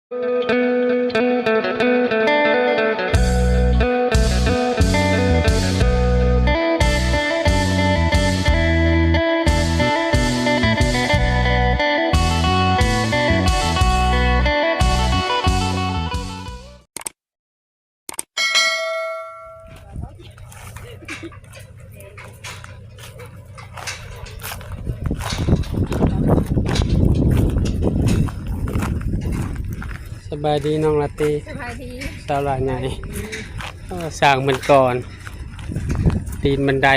ສະບາຍດີນ້ອງລາຕີ. ສະບາຍດີ. ສາວຫຼ້າໃຫຍ່. ເອີ ສ້າງເພິ່ນກ່ອນ ຕີນບັນໄດ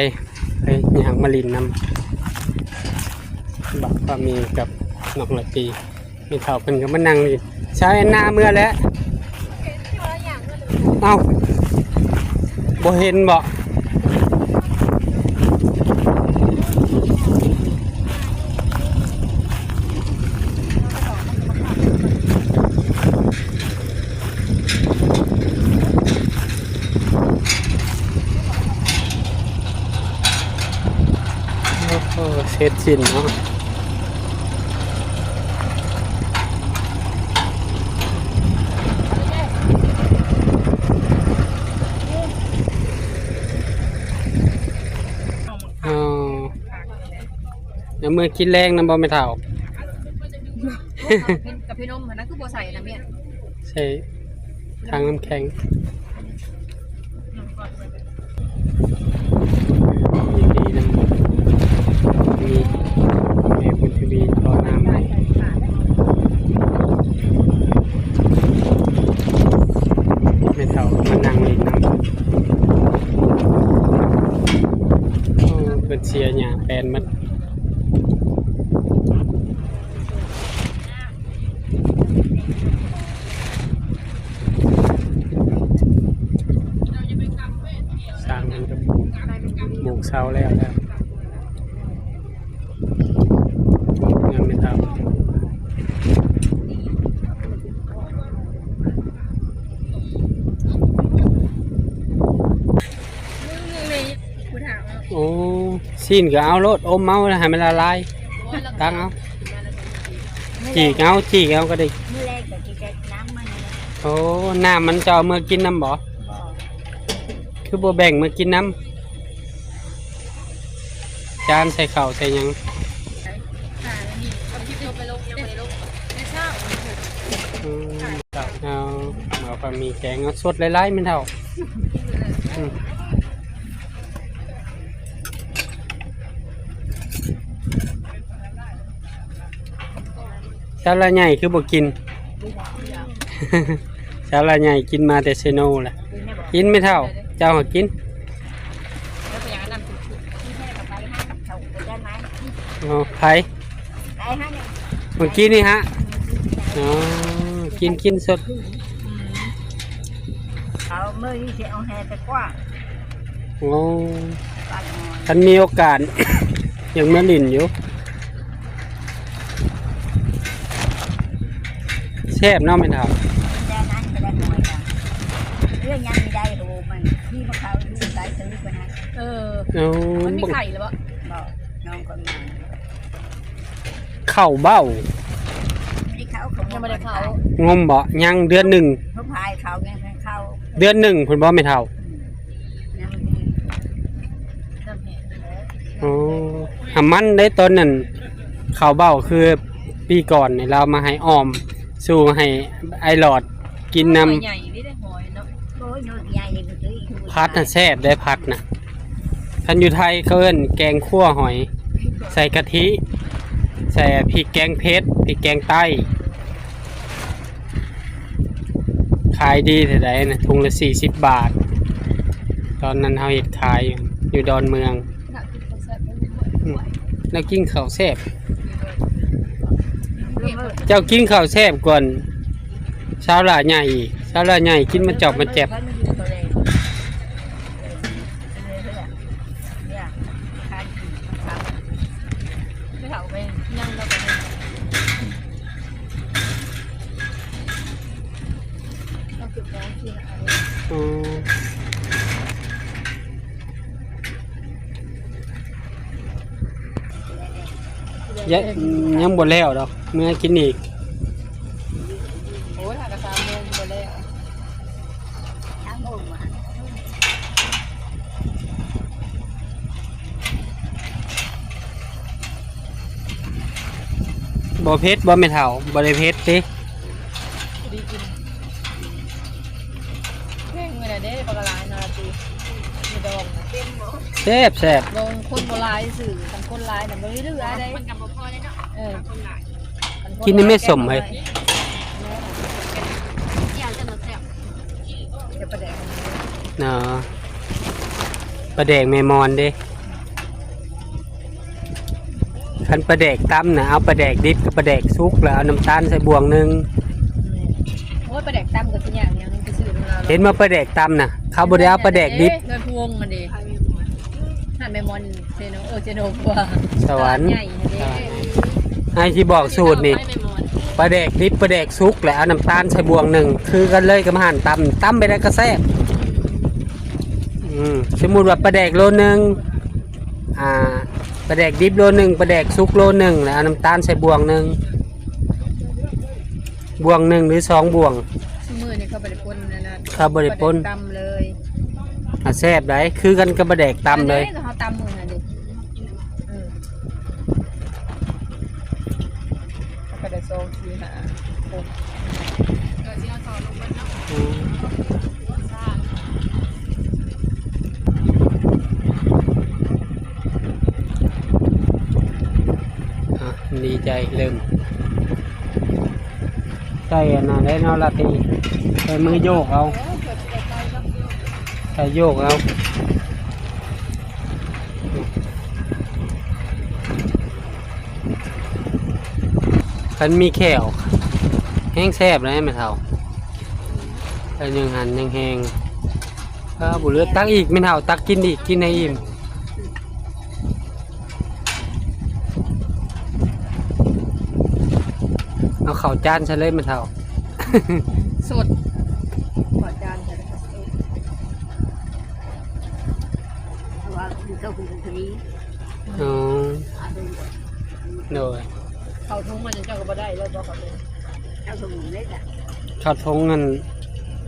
ໄປຍ່າງມາຫຼິ້ນນຳບັກພາມີກັບນ້ອງລາຕີ. ແມ່ເຖົ້າເພິ່ນກໍມານັ່ງຢູ່. ຊາວແອນນາເມືອແລ້ວ. ເອົ້າ ບໍ່ເຫັນບໍ? ໂອ້ໂຫ ເສັດສິ້ນເນາະ. ເອົາ ແລ້ວເມືອກິນແລງນຳບໍ່ແມ່ເຖົ້າ? ເປັນກາເຟນົມຫັ້ນນະ ຄືບໍ່ໃສ່ນະແມ່? ໃສ່ຖັງນ້ຳແຂງ. ຍິນດີນຳ ມີແມ່ບຸນທະວີຂໍນ້ຳໃຫ້ ແມ່ເຖົ້າມານັ່ງຫຼິ້ນນຳ. ໂອ້ ເພິ່ນເສຍຫຍ້າແປນໝົດ. ສ້າງເພິ່ນກໍປູກ ປູກເສົາແລ້ວ ແລ້ວ ງາມແມ່ນເທົ່າ. ໂອ້ ຊີ້ນກໍເອົາໂລດ ອົມເອົາໃຫ້ມັນລະລາຍ ຕັກເອົາ ຈີກເອົາ ຈີກເອົາກໍໄດ້. ໂອ້ ນ້ຳມັນເຈົ້າເອົາເມືອກິນນຳບໍ? ຄືບໍ່ແບ່ງເມືອກິນນຳ? ຈານໃສ່ເຂົ້າໃສ່ຫຍັງ? ອືມ ເອົາ ເອົາ ເອົາ ມີແກງ ເອົາສົດຫຼາຍໆ ແມ່ນເຖົ້າ. ອືມ ສາວລະໃຫຍ່ຄືບໍ່ກິນ? ສາວລະໃຫຍ່ກິນມາແຕ່ເຊໂນລະ. ກິນແມ່ເຖົ້າ ເຈົ້າຫາກິນ. ອໍ ໃຜ? ເມື່ອກີ້ນີ້ຫະ? ອໍ ກິນ ກິນສົດ. ເອົາ ມື້ນີ້ຊິເອົາແຮ່ໄປກວາດ. ໂອ້ ຄັນມີໂອກາດ ຢາກມາຫຼິ້ນຢູ່. ແຊບເນາະແມ່ເຖົ້າ. ເລື່ອງຍັງມີໄດ້ໂຫ ມັນມີມະຂາມຢູ່ໃຕ້ ເອີ ມັນມີໄຂ່ແລ້ວບໍ່? ບໍ່ ນ້ອງກໍມີ. ເຂົ້າເບົ້າ ຍັງບໍ່ໄດ້ເຂົ້າ ງົມບໍ່? ຍັງເດືອນໜຶ່ງ ເຂົາພາຍເຂົ້າ ຍັງເຂົ້າ ເດືອນໜຶ່ງພຸ້ນບໍ່ແມ່ເຖົ້າ? ອືມ ອໍ ຫາມັນໄດ້ຕອນນັ້ນ ເຂົ້າເບົ້າຄືປີກ່ອນນີ້ ລາວມາໃຫ້ອ້ອມ ສູ່ໃຫ້ອ້າຍຫຼອດກິນນຳ. ຫອຍໃຫຍ່ນີ້ໄດ້ຫອຍເນາະ. ໂອ້ຍ ໜ່ວຍໃຫຍ່ ຜັດນະແຊບເດ້ ຜັດນະ. ຄັນຢູ່ໄທເຂົາເອີ້ນແກງຂົ້ວຫອຍ ໃສ່ກະທິ ໃສ່ພິກແກງເຜັດ ພິກແກງໃຕ້. ຂາຍດີເທົ່າໃດນະ? ຖົງລະສີ່ສິບບາດ ຕອນນັ້ນເຮົາເຮັດຂາຍຢູ່ດອນເມືອງ. ອືມ ແລ້ວກິນເຂົ້າແຊບ. ເຈົ້າກິນເຂົ້າແຊບກ່ອນສາວຫຼ້າໃຫຍ່ອີກ. ສາວຫຼ້າໃຫຍ່ກິນມາຈອບມາແຈບ. ອືມ ຍັງ ຍັງບໍ່ແລ້ວດອກ ເມືອກິນອີກ. ໂອ້ ຖ້າກໍສາມໂມງບໍ່ແລ້ວ ສາມໂມງວ່າ ບໍ່ເຜັດບໍ່ແມ່ເຖົ້າ? ບໍ່ໄດ້ເຜັດຕິ? ພໍດີກິນ ແພງເວລາເດ້ ປາກະຫຼາຍນາທີ ມີດອງ ເຕັມບໍ່? ແຊບໆ ບໍ່ ຄົນບໍ່ຫຼາຍຊື່ ຄັນຄົນຫຼາຍນະບໍ່ໄດ້ເຫຼືອເດ້ ມັນກໍບໍ່ພໍເດ້ເນາະ ເອີ ຄັນຄົນຫຼາຍ ກິນໃນແມ່ສົມເຮີ້ຍ ແຈ່ວຈະບໍ່ແຊບ ແຕ່ປາແດກ ເນາະ ປາແດກແມ່ມອນເດ້. ຄັນປາແດກຕຳນະ ເອົາປາແດກດິບກັບປາແດກສຸກ ແລ້ວເອົານ້ຳຕານໃສ່ບ່ວງໜຶ່ງ. ໂອ້ຍ ປາແດກຕຳກໍຊິຍາກຫຍັງ ໄປຊື້ນຳລາວ ເຫັນບໍ່ ປາແດກຕຳນະ ເຂົາບໍ່ໄດ້ເອົາປາແດກດິບ ເດີນພະວົງຫັ້ນເດ້ ຮ້ານແມ່ມອນເຊໂນ ເອີ ເຊໂນກວ່າ ສະຫວັນ ຕະຫຼາດໃຫຍ່ຫັ້ນເດ້ ໃຫ້ຊິບອກສູດນີ້ ປາແດກດິບ ປາແດກສຸກ ແລ້ວເອົານ້ຳຕານໃສ່ບ່ວງໜຶ່ງ ຄືກັນເລີຍກັບຮ້ານຕຳ ຕຳໄປໄດ້ກໍແຊບ. ອືມ ສົມມຸດວ່າປາແດກໂລໜຶ່ງ ອ່າ ປາແດກດິບໂລໜຶ່ງ ປາແດກສຸກໂລໜຶ່ງ ແລ້ວເອົານ້ຳຕານໃສ່ບ່ວງໜຶ່ງ ບ່ວງໜຶ່ງ ຫຼື ສອງບ່ວງ. ຊຸມື້ນີ້ເຂົາບໍ່ໄດ້ປົນອັນນັ້ນ ເຂົາບໍ່ໄດ້ປົນ ຕຳເລີຍ ອ່າ ແຊບໄດ໋ ຄືກັນກັບປາແດກຕຳເລີຍ ເຮົາຕຳມື້ນັ້ນເດ້ ເອີ ເຮົາກໍໄດ້ສອງ ສີ່ ຫ້າ ຫົກ ເອີ ຊິເອົາສອງລົງເບິດເນາະ ອືມ. ອ່ະ ດີໃຈ ເລີ່ມໃສ່ອັນນັ້ນແລ້ວເນາະ ລາຕີ ໃສ່ມືໂຍກເອົາ ໃສ່ໂຍກເອົາ. ຄັນມີແຂ້ວແຮງແຊບເລີຍແມ່ເຖົ້າ ແລ້ວຍັງຫັ້ນຍັງແຮງ ເອີ ບໍ່ເຫຼືອ ຕັກອີກແມ່ເຖົ້າ ຕັກກິນອີກ ກິນໃຫ້ອີ່ມ ເອົາເຂົ້າຈານໃສ່ເລີຍແມ່ເຖົ້າ ສົດ ເຂົ້າຈານໃສ່ເລີຍ ເພາະວ່າມັນເຂົ້າຄຸງພໍດີ ອໍ ໂດຍ ເຂົ້າຖົງມັນເຈົ້າກໍບໍ່ໄດ້ແລ້ວບໍ່ ເຂົ້າຖົງ ເຂົ້າຖົງເລີຍ ເຂົ້າຖົງນັ້ນ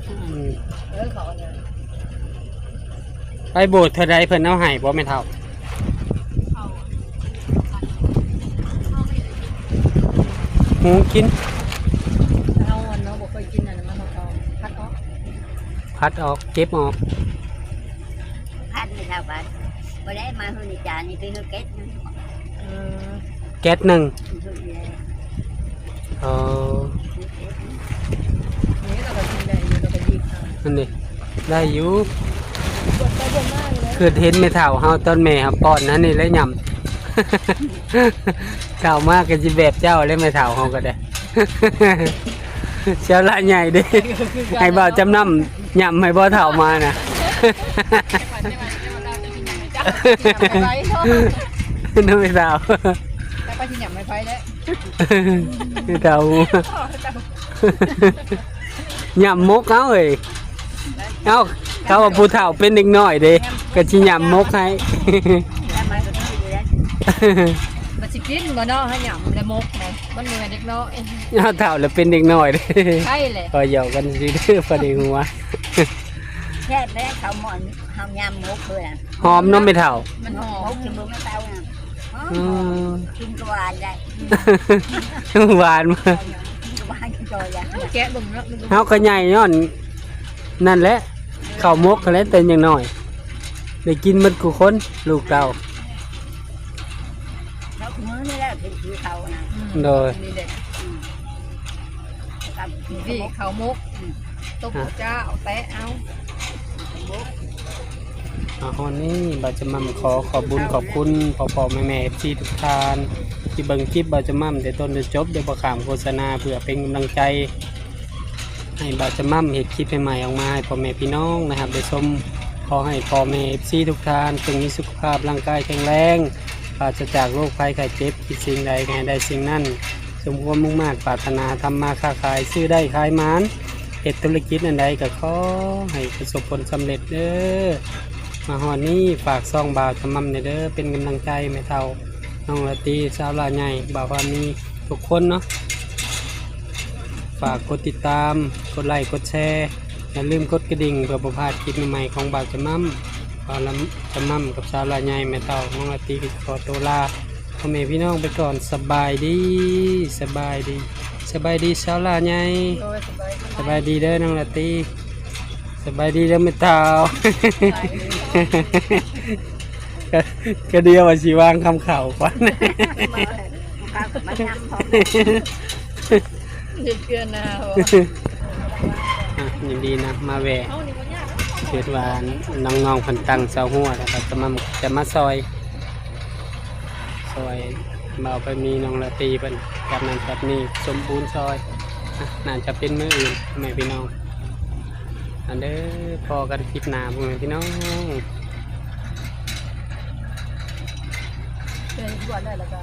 ອືມ ເອີ ເຂົ້າອັນນັ້ນ ໄປໂບດເທື່ອໃດເພິ່ນເອົາໃຫ້ບໍ່ແມ່ເຖົ້າ? ຫູກິນ ເຮົາອັນເນາະ ບໍ່ເຄີຍກິນອັນນັ້ນ ມັນເອົາພັດອອກ ພັດອອກ ເກັບອອກ ພັດນີ້ເທົ່າກັນ ບໍ່ໄດ້ມາເຮືອນອາຈານນີ້ ຄືເຮັດເກັດໜຶ່ງ ເອີ ເກັດໜຶ່ງ ເຮັດແລ້ວ ອໍ ນີ້ລາວກໍກິນໄດ້ຢູ່ ລາວກໍຍິບເອົາ ອັນນີ້ໄດ້ຢູ່ ບົດໄປບົດມາຢູ່ແລ້ວ ຄືເຫັນແມ່ເຖົ້າເຮົາຕອນແມ່ເຮົາປ້ອນຫັ້ນນີ້ແຫຼະ ຫຍ້ຳ ເຖົ້າມາກໍຊິແບບເຈົ້າແຫຼະ ແມ່ເຖົ້າເຮົາກໍໄດ້ ເຈົ້າລະໃຫຍ່ເດ້ ໃຫ້ບ່າວຈຳນຳຫຍ້ຳໃຫ້ບໍ່ເຖົ້າມານະ ເນາະແມ່ເຖົ້າ ແລ້ວກໍຊິຫຍ້ຳໃຫ້ໃຜແລ້ວ ແມ່ເຖົ້າ ຫຍ້ຳໝົກເອົາເອີຍ ເອົ້າ ເຂົາວ່າຜູ້ເຖົ້າເປັນເດັກນ້ອຍເດ້ ກໍຊິຫຍ້ຳໝົກໃຫ້ ມັນຊິກິນບໍ່ເນາະ ຫາຫຍ້ຳແລ້ວໝົກນະ ມັນບໍ່ແມ່ນເດັກນ້ອຍ ເຖົ້າແລ້ວເປັນເດັກນ້ອຍເດ້ ໃຊ່ແຫຼະ ກໍຫຍອກກັນຊື່ໆ ພໍໄດ້ຫົວ ແຊບເດ້ ເຂົ້າໝ້ອນ ເຮົາຫຍ້ຳໝົກເພິ່ນ ຫອມເນາະແມ່ເຖົ້າ ມັນຫອມ ໝົກກິນເບິ່ງແມ່ເຕົານະ ອືມ ກິນກໍຫວານໄດ້ ຫວານ ກິນກໍຫວານ ກິນກໍຫວານ ແກະເບິ່ງເນາະ ເຮົາກໍໃຫຍ່ຍ້ອນນັ້ນແຫຼະ ເຂົ້າໝົກຫັ້ນແຫຼະ ແຕ່ຍັງນ້ອຍ ໄດ້ກິນໝົດຄູ່ຄົນ ລູກເຕົ້າ ເຮົາຄືມື້ນີ້ແຫຼະ ກິນຄືເຂົານະ ອືມ ໂດຍ ນີ້ແຫຼະ ອືມ ນີ້ເຂົ້າໝົກ ອືມ ຕົ້ມເຂົ້າຈ້າວ ແປະເອົາ ອ່າ ຮອດນີ້ບ່າວຈຳໝ່ຳຂໍຂອບບຸນຂອບຄຸນພໍ່ໆແມ່ໆ ເອັຟຊີ ທຸກທ່ານ ທີ່ເບິ່ງຄລິບບ່າວຈຳໝ່ຳແຕ່ຕົ້ນຈົນຈົບ ໂດຍບໍ່ຂ້າມໂຄສະນາ ເພື່ອເປັນກຳລັງໃຈໃຫ້ບ່າວຈຳໝ່ຳເຮັດຄລິບໃໝ່ໆອອກມາໃຫ້ພໍ່ແມ່ພີ່ນ້ອງນະຄັບໄດ້ຊົມ. ຂໍໃຫ້ພໍ່ແມ່ ເອັຟຊີ ທຸກທ່ານຈົ່ງມີສຸຂະພາບຮ່າງກາຍແຂງແຮງ ປາສະຈາກໂລກໄພໄຂ້ເຈັບ ຄິດສິ່ງໃດໃຫ້ໄດ້ສິ່ງນັ້ນ ສົມຄວາມມຸ່ງມາດປາດຖະໜາ ທຳມາຄ້າຂາຍ ຊື້ໄດ້ຂາຍໝານ ເຮັດທຸລະກິດອັນໃດກໍຂໍໃຫ້ປະສົບຜົນສຳເລັດເດີ້. ມາຮອດນີ້ຝາກຊ່ອງບ່າວຈຳໝ່ຳແດ່ເດີ້ ເປັນກຳລັງໃຈແມ່ເຖົ້າ ນ້ອງລາຕີ ສາວຫຼ້າໃຫຍ່ ບ່າວພາມີ ທຸກຄົນເນາະ. ຝາກກົດຕິດຕາມ ກົດໄລ ກົດແຊ ຢ່າລືມກົດກະດິ່ງ ເພື່ອບໍ່ພາດຄລິບໃໝ່ໆຂອງບ່າວຈະໝ່ຳ. ບ່າວຈະໝ່ຳກັບສາວຫຼ້າໃຫຍ່ ແມ່ເຖົ້ານ້ອງລາຕີ ກໍຂໍໂຕລາພໍ່ແມ່ພີ່ນ້ອງໄປກ່ອນ. ສະບາຍດີ ສະບາຍດີ ສະບາຍດີສາວຫຼ້າໃຫຍ່. ໂດຍ ສະບາຍດີ ສະບາຍດີເດີນ້ອງລາຕີ. ສະບາຍດີເດີແມ່ເຖົ້າ. ກະ ກະດຽວວ່າຊິວາງຄຳເຂົ້າກ່ອນ ມາ ມາຍຳພ້ອມ ເຮັດເກືອນາບໍ່? ອ່ະ ຍິນດີນຳມາແວ່ ເກີດວ່ານ້ອງໆເພິ່ນຕັ້ງເສົາຮົ້ວ ແລ້ວກໍຈະມາ ຈະມາຊ່ອຍ ຊ່ອຍບ່າວໄປມີນ້ອງລາຕີເພິ່ນ ຈັດນັ້ນຈັດນີ້ ສົມບູນຊ່ອຍ. ອ່ະ ໜ້າຈະເປັນມື້ອື່ນ ພໍ່ແມ່ພີ່ນ້ອງ. ອັນເດີ ພໍ້ກັນຄລິບໜ້າ ພໍ່ແມ່ພີ່ນ້ອງ. ເປັນກວດໄດ້ແລ້ວກໍ